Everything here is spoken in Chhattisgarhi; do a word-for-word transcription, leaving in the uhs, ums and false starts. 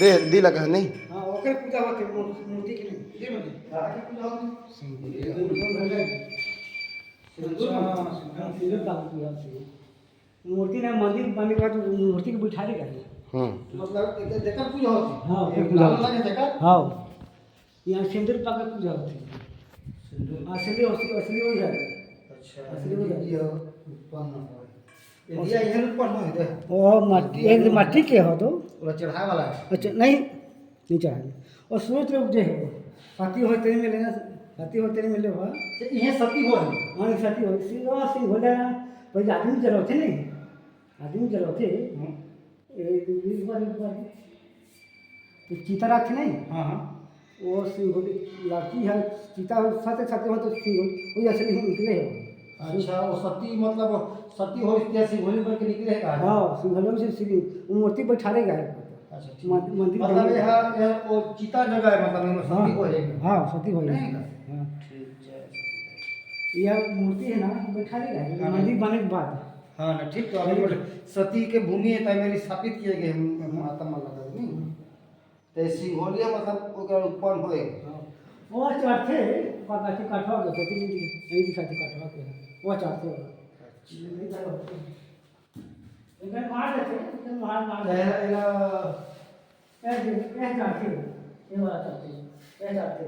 दे, दी लगा नहीं। हाँ, ओकर पूजा होथे, मूर-, मूर्ति के नहीं। दे बने। हाँ, ओकर पूजा होथे। सिंदूर। सिंदूर। अच्छा, सिंदूर। सिंदूर का पूजा होथे। मूर्ति ना मंदिर बने के बाद मूर्ति के बिठारे का है। हम्म। मतलब एक-, जेकर पूजा होथे। हाँ, ओकर एक पूजा लाल होथे। लगे जेकर? हाँ। यहाँ सिंदूर पा के पूजा होथे। सिंदूर। हाँ, असली, असली, असली हो जाए। अच्छा, असली हो जाए। ये उत्पन्न हो। ये दिया इधर उत्पन्न हो इधर। ओ, मट-, ये ये मट्टी के हो तो? पूरा चढ़ाए वाला है। अच्छा, नहीं, नहीं चढ़ाए। और सूरज के उपजे हो। सती हो तेरे में लेना, सती हो तेरे में ले हो। अच्छा, ये सती हो है। हाँ, ये सती हो। सिंह, सिंह हो जाए ना, भाई आदमी जलाते नहीं। आदमी जलाते। हम्म। ए, एक बार, एक बार। एक चीता रखे नहीं? हाँ, हाँ। वो सिंह होले, लड़की है, चीता हो, साथे साथे हो तो सिंह होले, वही असली हम निकले हो। अच्छा, वो सती मतलब सती हो इसलिए सिंह होले बन के निकले है कहा? हाँ, सिंह होले में से सिंह, वो मूर्ति बैठारे गए। अच्छा, ठीक। मं-, मंदिर मतलब बने। ये है, ये वो चीता जगह है, मतलब ये हाँ, सती हो है। हाँ, सती हो है। नहीं ना? हाँ। ठीक है। यह मूर्ति है ना, बैठारे गए, हाँ। मंदिर बने के बाद। हाँ ना, ठीक, तो अभी बोले, सती के भूमि है, तो मेरी स्थापित किए गए, माता मन लगा, नहीं? हम्म। ते सिंघोलिया मतलब ओकर उत्पन्न होए। हाँ। वो चढ़थे, का-, काठी कठवा के, कथी नहीं दिख-, नहीं दिखाते कठवा के। वो चढ़थे वो। अच्छा। नहीं चढ़थे। इधर मार देथे, इधर मार, मार ते देथे। एला ए, ए चढ़थे, ये वाला चढ़थे, ए चढ़थे।